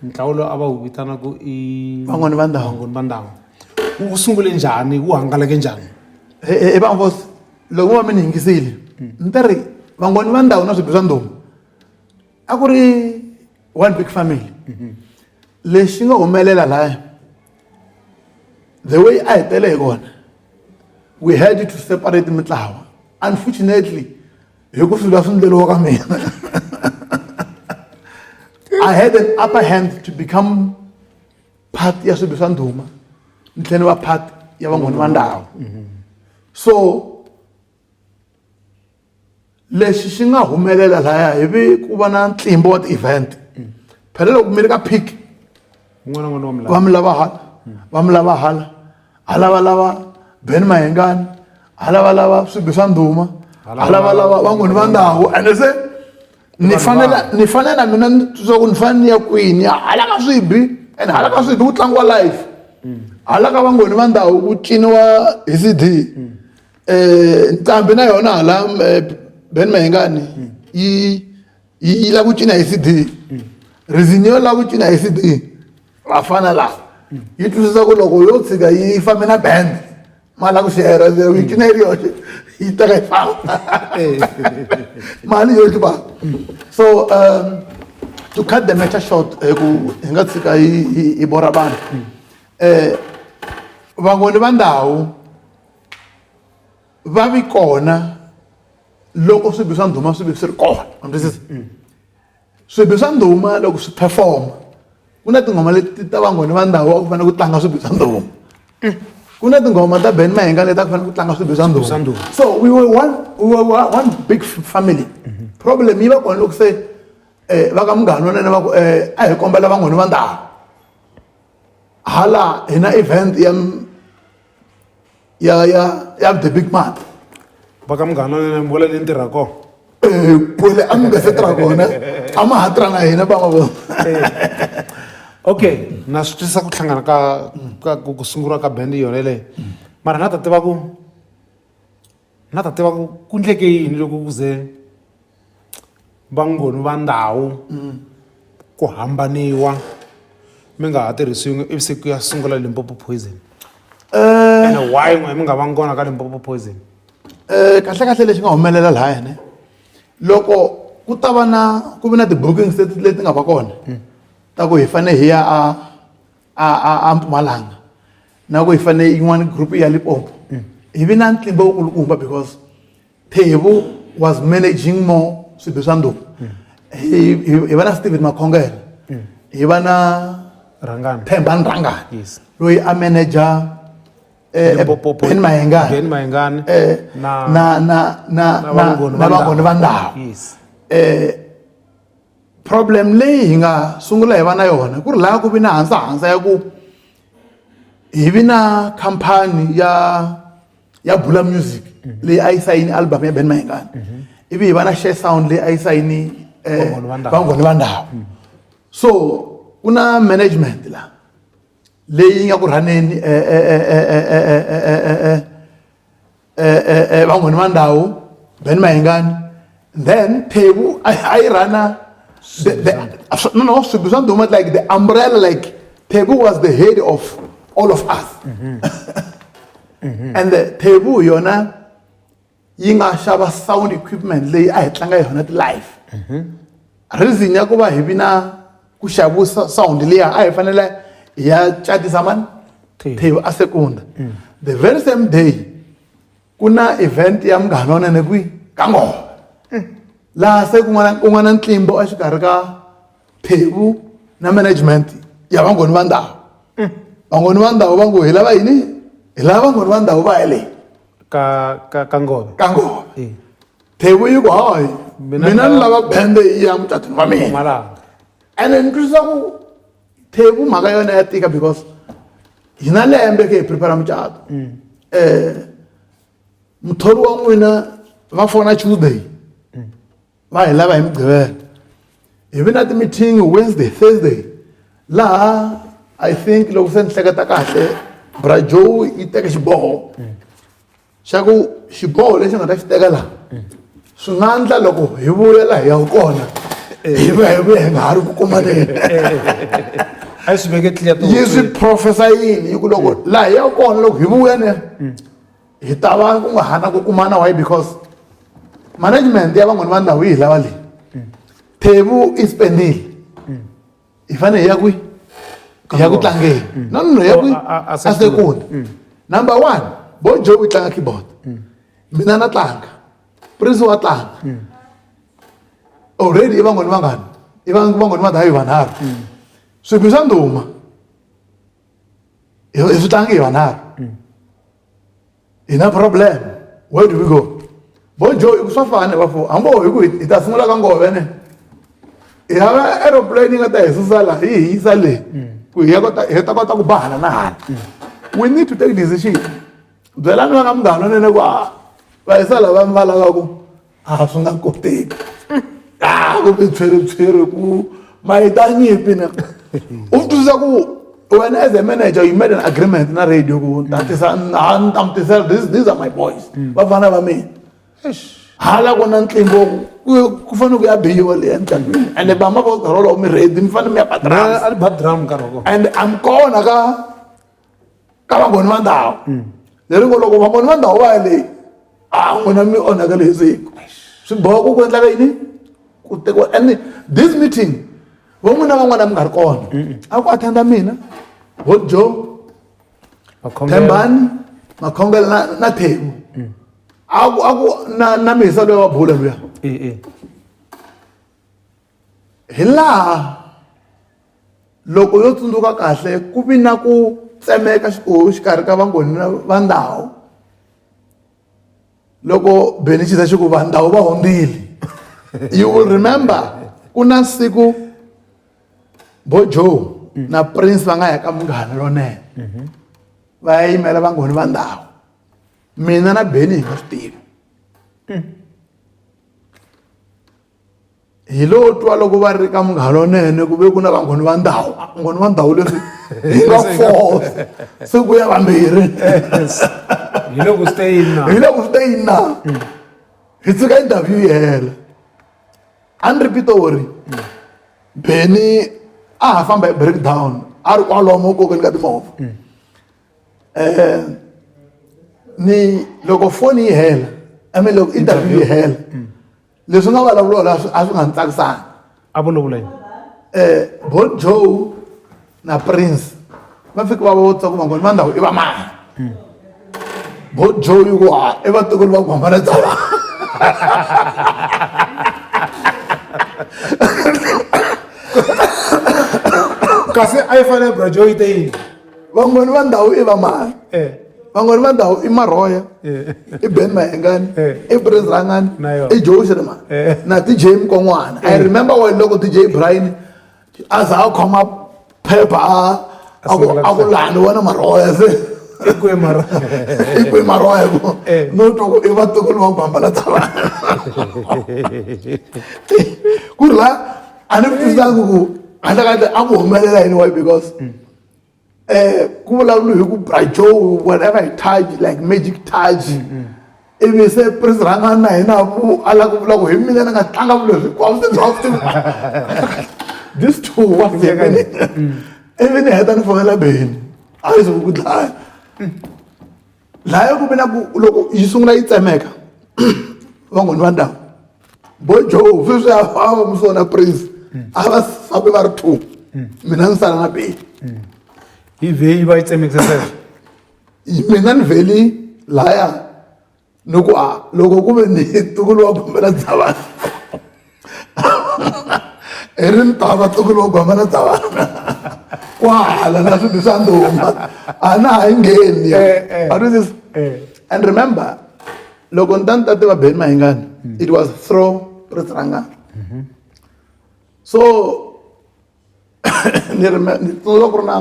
ntlawa lowu a va wu vitana ku i Vangoni va Ndhawu. Vangoni va Ndhawu. Wu sungule njhani? Wu hangalake njhani? He vangos, loko va mi ni yingisile, ni ta ri Vangoni va Ndhawu na Swibi swa Ndhuma a ku ri one big family. Lexi nga humelela laya, the way a hi tele hi kona, we had to separate mintlawa, unfortunately, hi ku swilo swi ndleriwa ka mina. I had an upper hand to become part ya Swibi swa Ndhuma, ni tlhela ni va part ya Vangoni va Ndhawu. So lexi xi nga humelela laya, hi vi ku va na ntlimbo wa ti-event. Phela loko mi ri ka peak, un'wana na un'wana wa mi lava. Va mi lava hala, va mi lava hala, ha lava lava Ben Mayengani, ha lava lava Swibi swa Ndhuma, ha lava lava Vangoni va Ndhawu. Ene se ni fanele ni fanele na mina ni twisisa ku ni fanele ni ya kwini. Hala ka Swibi, and hala ka Swibi ku tlangiwa live, hala ka Vangoni va Ndhawu ku ciniwa hi CD. Nqambi na yona hala, Ben Mayengani, yi lava ku cina hi CD, reason yo lava ku cina hi CD, vafana laha yi twisisa ku loko yo tshika yi fambe na band, mali ya ku share, yi cina yi ri yoxe, yi teka yi famba mali yo ba. So to cut the matter short, hi ku hi nga tshika hi bora vanhu, Vangoni va Ndhawu va vi kona loko Swibi swa Ndhuma swi vi swi ri kona. Ma twisisa? Swibi swa Ndhuma loko swi perform, ku na tinghoma leti ta Vangoni va Ndhawu a ku fanele ku tlanga Swibi swa Ndhuma, ku na tinghoma ta Ben Mayengani leti a ku fanele ku tlanga Swibi swa Swa Ndhuma. Ndhuma. So we were one big family. Problem yi va kona loko se va ka Munghana Lonene va ku a hi kombela Vangoni va Ndhawu hala hi na event ya the big man. Va ka Munghana Lonene, mi vula leyi ni tirhaka kona? Kwele a mi nga se tirha kona, a ma ha tirha na hina va nga vona. Okay, na swi twisisa ku hlangana ka ku sunguriwa ka band yona yeleyo, mara na ta tiva ku ku ndleke yini loko ku ze Vangoni va Ndhawu ku hambaniwa, mi nga ha tirhi swin'we, ivi se ku ya sungula Limpopo Poison? Ene why n'we mi nga vangi kona ka Limpopo Poison? Kahle kahle, lexi nga humelela lahaya ne, loko ku ta va na ku vi na ti-bookings leti nga va kona ta ku hi fanele hi ya a Mpumalanga, na ku hi fanele yin'wana group ya Limpopo, hi vi na ntlimbo wukulukumba because Thevu was managing more Swibi swa Ndhuma. Hi va na Steven Makhongela, hi va na Rhangani. Thembani Rhangani, loyi a manager Limpopo Ben Mayengani. Ben Mayengani na na na na Vangoni na va Vangoni va Ndhawu. Problem leyi hi nga sungula hi va na yona ku ri laha ku vi na hansa hansa ya ku hi vi na khampani ya Bula Music leyi a yi sayini album ya Ben Mayengani, ivi hi va na Share Sound leyi a yi sayini Vangoni va Ndhawu. Vangoni va Ndhawu. So ku na management la leyi nga ku rhaneni Vangoni va Ndhawu, Ben Mayengani, then Thevu a yi rhana no, Swibi swa Ndhuma, like the umbrella, like Thevu was the head of all of us. And the Thevu yona yi nga xava sound equipment leyi a hi tlanga yona ti-live. Reason ya ku va hi vi na ku xavisa sound liya, a hi fanele hi ya catisa mani? Thevu. Thevu a sekunda. The very same day ku na event ya Munghana Lonene kwi ka Nghohe laha se ku nga ku nga na ntlimbo exikarhi ka Phevu na management ya vangoni va ndhawu. Vangoni va ndhawu va ngo hi lava yini? Hi lava vangoni va ndhawu va ya le Ka ka ka Nghohe. Ka Nghohe. Eh. Phevu yi ku hayi Mina mina ni lava bende yi ya mucatwini wa mina. Mpumalanga. Ene ni twisisa ku Phevu mhaka yona ya tika because hi na lembe ke hi prepare mucato. Muthori wa n'wina va fona Tuesday. Va hi lava hi Mugqivela. Hi vi na ti-meeting Wednesday, Thursday. Laha I think loko se ni hleketa kahle Bra Joe yi teke xiboho xa ku xiboho lexi nga ta xi teka laha swi nga endla loko hi vuya laha hi yaka kona hi vuya hi vuya hi nga ha ri ku kumaneni. A yi swi veke clear to Yi swi profesa yini yi ku loko laha hi yaka kona loko hi vuya ne hi ta va ku nga ha na ku kumana why because management ya van'wani va ndhawu yi hi lava leyi. Phevu i spendile. Hi fanele hi ya kwihi? Hi ya ku tlangeni. No, no, no, hi ya kwihi? Oh, a A Sekunda. Number 1, Bo Joe i tlanga keyboard. Mina na tlanga. Prince wa tlanga. Already i van'wani vangani? I van'wani va ndhawu hi vanharhu. Swigwi swa ndhuma hi swi tlangi hi vanharhu. Hi na problem. Where do we go? Bo Joe i ku swa fana va fo. Hambi hi ku hi ta sungula ka Ngove ne. Hi hava aeroplane yi nga ta hi susa laha yi hi yisa le. Ku hi ya kota hi ta kota ku ba hala na hala. We need to take decision. Byelani va ka Munghana Lonene ku a va yisa lava mi va lavaka a swi nga koteki. Ku vi tshwerutshweru ku ma yi ta nyimpi na. U swi twisisa ku wena as a manager you made an agreement na radio ku ni ta tisa a ni ta mi tisela these are my boys. Vafana va mina. Hala ku na ntlimbo ku fanele ku ya biwa le entlangwini ende va ma vo nkarhi wolowo mi ready mi fanele mi ya ba drums. A ni ba drum nkarhi wa kona. And I'm kona ka vangoni va ndhawu. Leri ngo loko vangoni va ndhawu va ya le a n'wina mi onhakele hi siku. Swi boha ku ku endlaka yini? Ku tekiwa and this meeting vo n'wina van'wana mi nga ri kona. A ku attenda mina, Hot Joe, Thembani, Makhongela na Thebu. A ku a ku na Misa loyi wa bula luya. Hi laha loko yo tsundzuka kahle ku vi na ku tsemeka xikarhi ka vangoni va ndhawu. Loko Benny Chisa xi ku va ndhawu va hundzile. You will remember ku na siku Bo Joe na Prince va nga ya ka Munghana Lonene. Va ya yimela vangoni va ndhawu. Mina na Benny hi nga swi tivi. Hi lo twa loko va ri ka Munghana Lonene ku ve ku na vangoni va ndhawu. Vangoni va ndhawu leswi hi nga force se ku ya vambirhi. Hi loko swi te yini na? Hi loko swi te yini na? Hi tshika interview yi hela. A ni ri Pitori. Benny a ha famba hi breakdown a ri kwalomu kokeni ka timovha. Ni loko foni yi hela, I mean loko interview yi hela. Leswi nga vulavuriwa la a swi nga ni tsakisanga. A vulavula yini? Bo Joe na Prince va fike va vutisa ku vangoni va ndhawu i va mani. Bo Joe yi ku ha i vatukulu va Gwamba na Dzava. Kasi a yi fanele Bra Joe yi te yini? Vangoni va ndhawu i va mani? Vangoni va ndhawu i Maroya, i Ben Mayengani, i Prince Rangani, i Joe Shirimani na DJ Mkon'wana. I remember when loko DJ Brian a za a khoma phepha a ku laha ni vona Maroya se. I kwihi Maroya? I kwihi Maroya ku? No twa ku i vatukulu va Gwamba na Dzava. Ku ri la a ni twisisanga ku kahle kahle a ku humelela yini why because ku vulavula hi ku Bra Joe whatever he touch like magic touch. Ivi se Prince Rangani na hina ku a lava ku vula ku hi mina ni nga tlanga vulo hinkwaswo se bya swi this two what's happening? Ivi ni heta ni fonela Benny a yi ku dlaya. Laya ku vi na ku loko yi sungula yi tsemeka vangoni va ndhawu Bo Joe sweswi a va musona Prince a va fambi va ri two mina ni sala na Benny. Hi vhe yi va yi tsemekise sweswo? Mina ni vheli laya ni ku a loko ku ve ni ntukulu wa Gwambe na Dzavana hi ri ni tava ntukulu wa Gwambe na Dzavana kwahala na swilo swa ndhuma a na ha yi ngheni a twisisa. And remember loko ni ta ni ta tiva Benny Mayengani it was through Prince Rangani. So ni ri ni tsundzuka ku ri na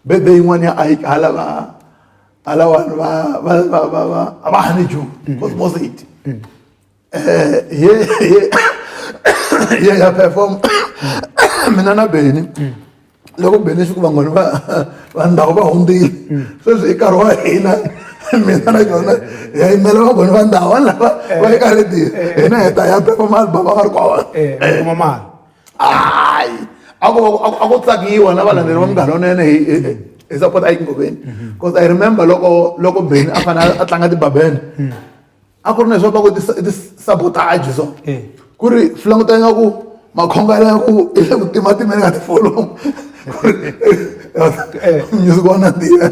birthday yin'wana ya Ike hala va hala vanhu va va va va va a va honeydew Cosmos 8 ye ye ye ya perform mina na Benny. Loko Benny xi ku van'wana va va ndhawu va hundzile sweswi i nkarhi wa hina mina na yona hi ya yimela van'wana va ndhawu vanhu lava va le ka radio hina hi ta ya perform album va nga ri kona. Mi kuma mali. Hayi, a ku tsakiwa na valandzeri va Munghana Lonene hi support Ike Ngobeni because I remember loko Benny a fanele a tlanga tibabene a ku ri na leswi va ku ti-sabotage so ku ri swi languta ingaku makhongelo ya ku i le ku timatimeni ka tifolomu music wa nandziha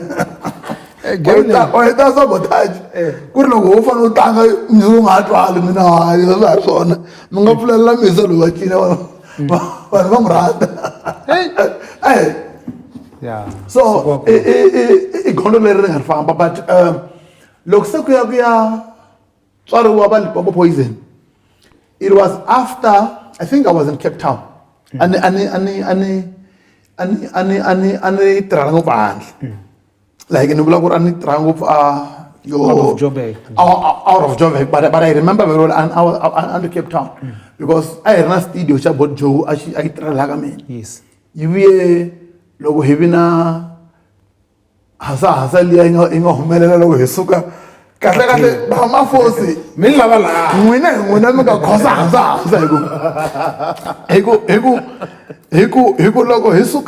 wa yi ta sabotage ku ri loko wo fanele u tlanga music wu nga ha twali mina hayi leswi a hi swona mi nga pfulelela misa loyi wa cina vanhu va n'wi rhandza. So i gondzo leri ri nga ri famba but loko se ku ya ku ya tswariwa va Limpopo Poison it was after I think I was in Cape Town. A ni a ni a ni a ni a ni a ni a ni a ni tirhela ngopfu handle like ni vula ku ri a ni tirha ngopfu a yo Out of Joburg. Out of Joburg, but I remember very well and I was under Cape Town because a hi ri na studio xa Bot Joe a xi a yi tirhela ka mina. Yi vuye loko hi vi na hasahasa liya yi nga humelela loko hi suka kahle kahle va mafosi mi lava laha n'wina hi n'wina mi nga khosa hasahasa hi ku loko hi suka loko hi suka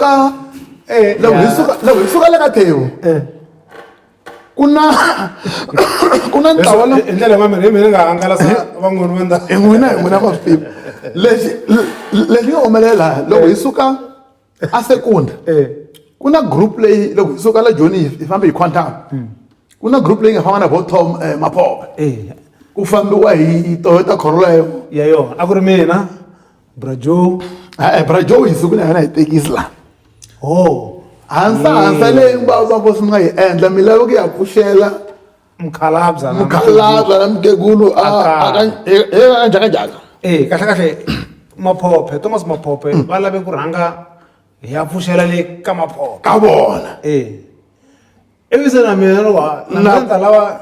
loko hi suka le ka Thewu ku na ntlawa hi ndlela ya mina hi mina nga hangalasa van'wani va ndhawu. Hi n'wina va swi tiva lexi lexi nga humelela loko hi suka a Secunda ku na group leyi loko hi suka la Joni hi fambe hi Quantum ku na group leyi nga famba na vo Tom Mapope ku fambiwa hi Toyota Corolla ya yona a ku ri mina Bra Joe. E Bra Joe hi suku na yona hi tekisi la oh hansa hansa leyi va va mi nga yi endla mi lava ku ya pfuxela mukhalabya na mukhalabya na mukhegulu a Aka. A njhakanjhaka. Kahle kahle Maphophe, Thomas Maphophe va lave ku rhanga hi ya pfuxela le ka Maphophe ka vona. Ivi se na mina loko na mina ni ta lava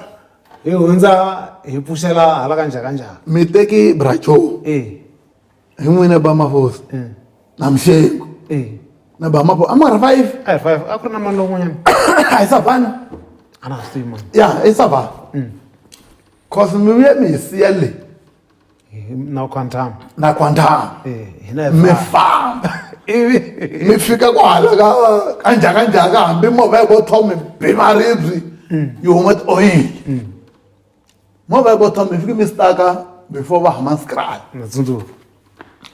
hi hundza hi pfuxela hala ka njhakanjhaka. Mi teki Bra Joe hi n'wina ba mafosi na Mxengu na ba Mapo a ma ri five. A hi five, a ku ri na mani lowun'wanyana? A hi Savana. A na ha swi tivi mani. Ya i Savana cause mi vuye mi hi siya le na Quantum. Na Quantum. Hina hi mi famba. Famba ivi mi fika kwahala ka ka njhakanjhaka hambi movha ya vo Tom mi bi maribye yi huma tioyili movha ya vo Tom mi fike mi staka before va Hammanskraal. Na tsundzuka.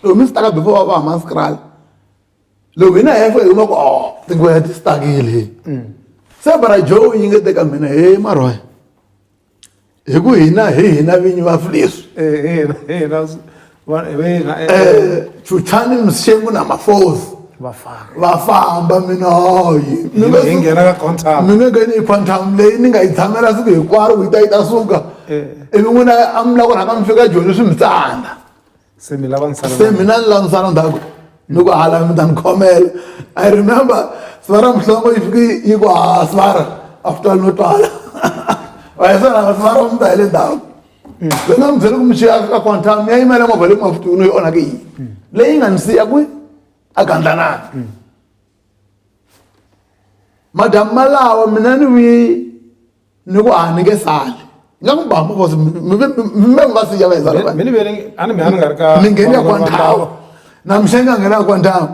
Loko mi staka before va Hammanskraal loko hina hi hi huma ku oh tingwenya ti stakile se Bara Joe yi nge teka mina he Marhoya hi ku hina hi hina vinyi va leswi. Hina hina hina. Chuchani Mxengu na Mafosi va famba. Va famba mina hayi mi nga hi nghena ka Quantum. Mi nge ngheni hi Quantum leyi ni nga yi tshamela siku hinkwaro ku yi ta yi ta suka ivi n'wina a mi lava ku rhanga mi fika Joni swi mi tsandza. Se mi lava ni sala se mina ni lava ni sala ndzhaku ni ku hala mi ta ni khomela. I remember Sivara Mhlongo yi fike yi ku ha Sivara a swi twali no twala va Sivara mi ta hi le ndzhaku ni nga mi byela ku mi xiya ka Quantum ya yimela movha leyi mafutuni yi onhake yini leyi nga ni siya kwi a Gandlanani madamu malawa mina ni vuye ni ku a ni nge sali nga ku ba movha mi mi nga siya va hi sala. Mi ni vele a ni mina ni nga ri ka mi ngheni ya Quantum na Mxenga nghena ya Quantum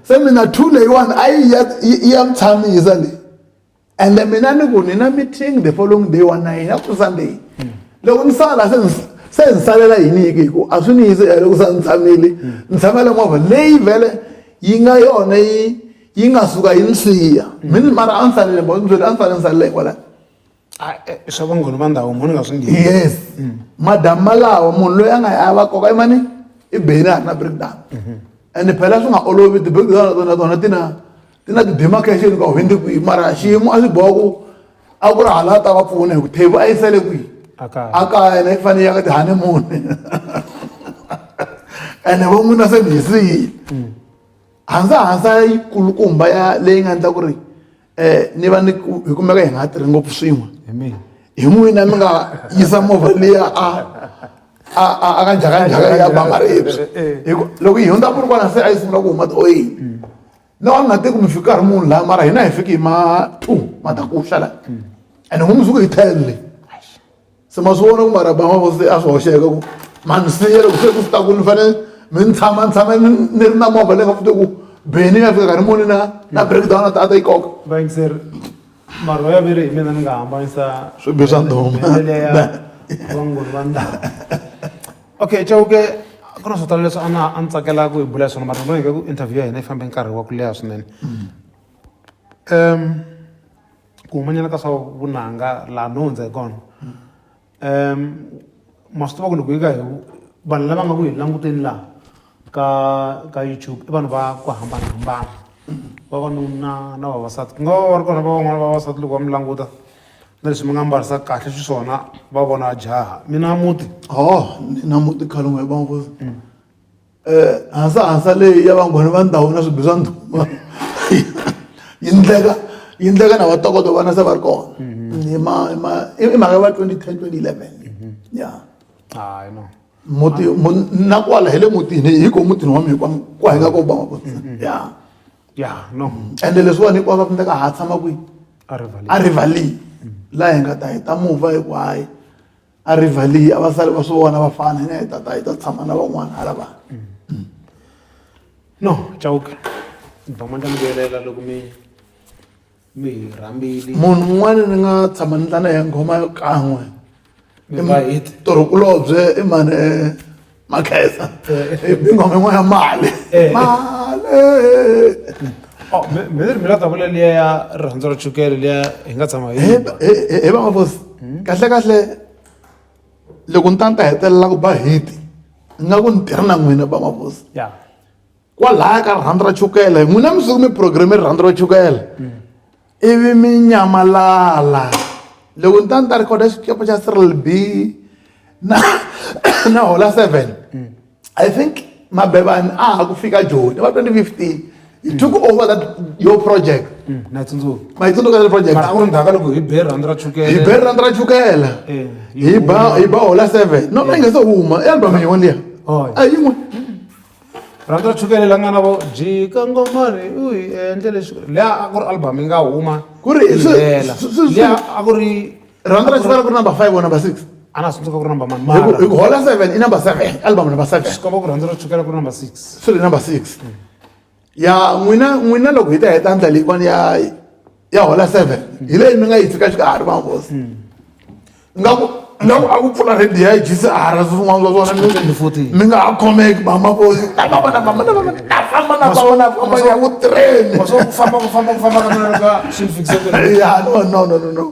se mina two leyiwani a yi ya yi ya mi tshamisa leyi ende mina ni ku ni na meeting the following day wa nine a ku Sunday loko ni sala se se ni salela yini ke hi ku a swi ni yisi loko se ni tshamile ni tshamela movha leyi vhele yi nga yona yi yi nga suka yi ni siya mina mara a ni salele a ni fanele ni salele hikwalaho. Ah, swa vanghona va ndhawu munhu nga swi ngheni. Yes, madamu malawa munhu loyi a nga ya va koka i mani i beni a ri na breakdown. Ende phela swi nga olovi ti-breakdown na tona tona ti na ti-demarcation ka hundzi kwihi, mara xiyimo a swi boha ku a ku ri hala a ta va pfuna hi ku thevu a yi sele kwihi? A kaya. A kaya na yi fanele ya ka ti-honeymoon, ene vo n'wina se mi hi siyile. Hansa hansa yikulukumba ya leyi nga endla ku ri ni va ni hi kumeka hi nga tirhi ngopfu swin'we. Hi mina. Hi n'wina mi nga yisa movha liya a ka njhakanjhaka ya ba maribye, hi ku loko yi hundza Polokwane se a yi sungula ku huma tioyili. No, a ni nga teki mi fika ri munhu laha, mara hina hi fiki hi ma 2 matakuxa la, ene n'wi hi 10 leyi se ma swi vona ku mara bama se a swi hoxeka ku mani siya loko se ku swi ta ku ni fanele mi ni tshama ni tshama ni ri na movha leyi nga futi ku beni ya fika nkarhi muni na breakdown a ta yi koka. Vayingiseri, marho ya veri hi mina ni nga hambanisa swibi swa ndhuma. Bendele ya vangoni va ndhawu. Okay, Chauke, ku na swo tala leswi a ni tsakela ku hi bula hi swona, mara ni vona ku interview ya hina yi fambe nkarhi wa ku leha swinene. Ku humanyana ka swa vunanga laha no hundza hi kona, ma swi tiva ku loko hi ka hi vanhu lava nga ku hi languteni laha ka YouTube i vanhu va ku hambanahambana, vavanuna na vavasati. Ku nga va va ri kona va van'wana vavasati loko va mi languta na leswi mi nga mbarisa kahle xiswona, va vona jaha mina muti. Oh, ni na muti khalunga hi vangozi. Hansa hansa leyi ya vanghona va ndhawu na swibi swa ndhuma yi ndleka na vatokoto vana se va ri kona. Hi ma hi ma i mhaka va 2010, 2011, ya. Hayi no. Muti na kwala hi le mutini, hi ko mutini wa mina kwa hi nga ko ba, ya. Ya, no. Ende leswiwani hinkwaswo swi endleka ha tshama kwihi? A Riverlea. A Riverlea, laha hi nga ta heta movha hi ku hayi a Riverlea a va sali va swi vona vafana, hina hi ta tshama na van'wana hala vanhu. No, Chauke, bamandla mi vuyelela loko mi hi rhambile. Munhu un'wana ni nga tshama ni tlana ya nghoma yo kan'we. Mi ba hit. Torhukulobye i mani, Makhesa, i nghoma yin'wana ya mali mali. Oh, mi ri mi la ta vula liya ya rirhandzu ra chukele liya hi nga tshama hi Hi vamafosi, kahle kahle loko ni ta ni ta hetelela ku ba hiti nga ku ni tirha na n'wina vamafosi kwalaya ka rirhandzu ra chukele, n'wina mi suke mi programme rirhandzu ra chukele ivi mi nyamalala. Loko ni ta ni ta rhikhoda xikepe xa Cyril B na Hola 7, I think Mabevani a ha ku fika Joni va 2015, he took over that your project. Na tsundzuka. Ma yi tsundzuka that project? Mara a ku ri ndzhaku ka loko hi be rirhandzu ra chukele. Hi be rirhandzu ra chukele. Yi Hi ba Hola 7, no, yi nga se huma i album yin'wana liya. Oh. A yin'we. Rirhandzu ra chukele la nga na vo jika ngomani u hi endle leswi, liya a ku ri album yi nga huma. Ku ri yi hela. Liya a ku ri Rirhandzu ra chukele ku ri number 5 or number 6. A na tsundzuka ku ri number mani. Hi ku mara hi ku Hola 7 i number 7, album number 7. Swi komba ku rirhandzu ra chukele ku ri number 6. Swi ri number 6 ya n'wina. Loko hi ta heta ndlela leyiwani ya Hola 7, hi leyi mi nga yi fika xikarhi vangosi nga ku a ku pfula radio ya GCR swin'wana swa swona 2014. Mi nga ha khomeki mamafosi na famba na famba na famba na famba na famba na famba ya ku train. Maswo ku famba ka mina ka swi ni fikise kwini? Ya, no, no, no, no, no,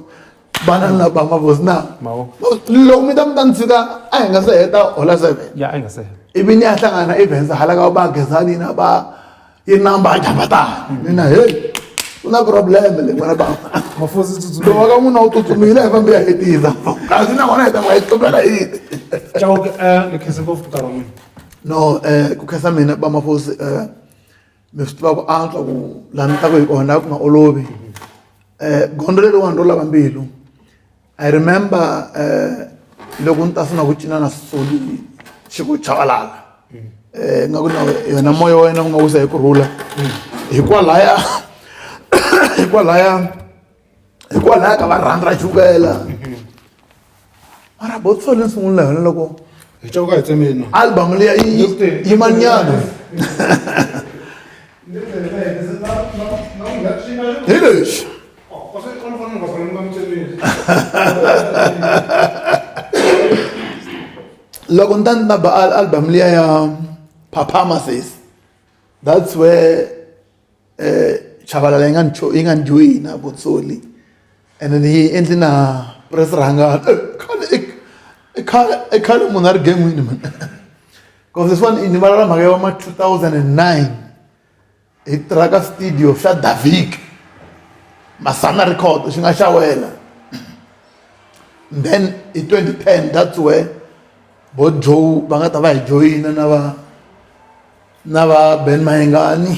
bana na ba mavosi na. Mawo. Loko mi ta ni tshika a hi nga se heta Hola 7. Ya, a yi nga se hela. Ivi ni ya hlangana events hala ka va Gezani na va yi namba jabatana mina, hey, ku na problem le n'wana ba. Mafosi tsutsuma. Lowa ka n'wina wu tsutsumile, hi fambe ya hetisa kasi na n'wana hi ta hi tsutsumela hiti. Chauke, ni khense ngopfu nkarhi wa n'wina. No, ku khensa mina ba mafosi. Mi swi tiva ku antswa ku laha ni taku hi kona ku nga olovi. Gondzo leriwani ro lava mbilu. I remember loko ni ta sungula ku cina na Soli Xiku Chavalala, nga ku na yona moya wa yena wu nga wisa hi kurhula, hikwalaya ka va rhandza ra chukela, mara botsolo ni sungula yona loko Hi Chauke hi tsemeni. Album liya yi yi manyana hi lexi. Loko ni ta ni ta ba album liya ya Phaphama Sis, that's where Chavalala yi nga ni joyina Botsoli, and then yi endli na Press Rhangani. Khale i khale i khale munhu a ri gangwini man. Because this one ni vulavula mhaka ya ma 2009 hi tirha ka studio xa Davik. Masana Record xi nga xawela. Then hi 2010 that's where vo Joe va nga ta va hi joyina na va na va Ben Mayengani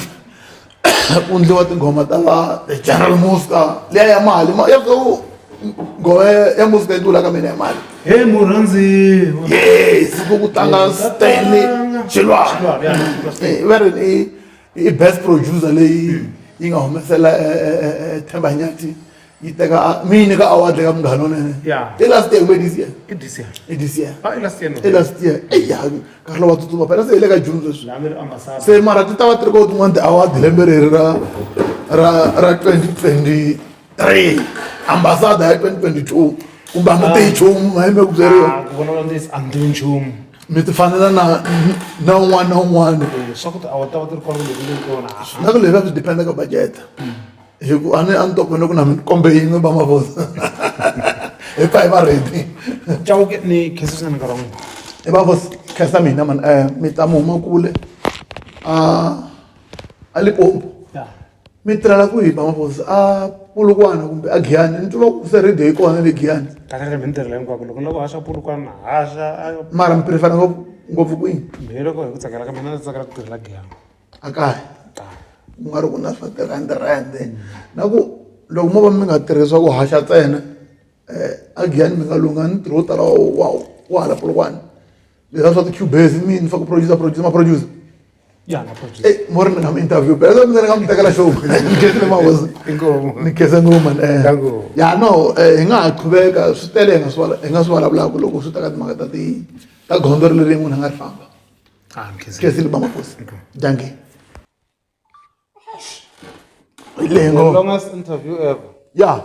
ku endliwa tinghoma ta va the General Muska liya ya mali ya ku nghoma ya Muska yi tlula ka mina ya mali Hey murhandziwa. Yes, ku ku tlanga Stanley Chilwana. Va ri i best producer leyi yi nga humesela Themba Nyathi yi teka mi yi nyika award ka Munghana Lonene. Yeah. I last year kumbe this year? I this year. I this year. Ah, i last year. I last year. Eya, nkarhi lowu wa tsutsuma phela se hi le ka June sweswi. La mi ri ambassador. Se mara ti ta va ti ri ko tin'wana ti-award lembe leri ra 2023 ambassador ya 2022 kumbe a mi tivi nchumu ma yime ku byeriwa. Ah, ku vulavula ntiyiso a ni tivi nchumu. Mi ti fanela na un'wana na un'wana. Swa ku ti-award ta va ti ri kona kumbe ti le kona. Na ku leswi a swi depend ka budget. Hi ku a ni a ni to ku na mi kombe yin'we va mavona hi pfa hi va ready. Chauke ni khensa swinene nkarhi wa n'wina. I va vosi khensa mina mani mi ta mi huma kule a a Limpopo. Mi tirhela kwihi va mavosi a Polokwane kumbe a Giyani ni twa ku se radio yi kona le Giyani. Kahle kahle mi ni tirhela hinkwako loko ni lava ku haxa Polokwane na haxa. Mara mi prefer ngopfu ngopfu kwini? Mehe loko hi ku tsakela ka mina ndzi tsakela ku tirhela Giyani. A kaya ku nga ri ku na swa tirhandi rhandi na ku loko mo va mi nga tirhi swa ku haxa ntsena a Giyani mi nga lungha ni ntirho wo tala wa hala Polokwane leswiya swa ti-cubase i mini swa ku producer producer ma producer Ya na producer. Eh mo ri ni nga mi interview phela mina ni nga mi tekela show ni khensile mahosi Inkomu. ni khensa ngopfu man Danko. ya no hi nga ha qhubeka swi tele hi nga swi vulavulaka loko swi ta ka timhaka ta ti ta gondzo leri munhu a nga ri famba. Ah, ni khensile. Khensile ba makosi. Dankie. Hi lehe ngopfu. Longest interview ever. Ya.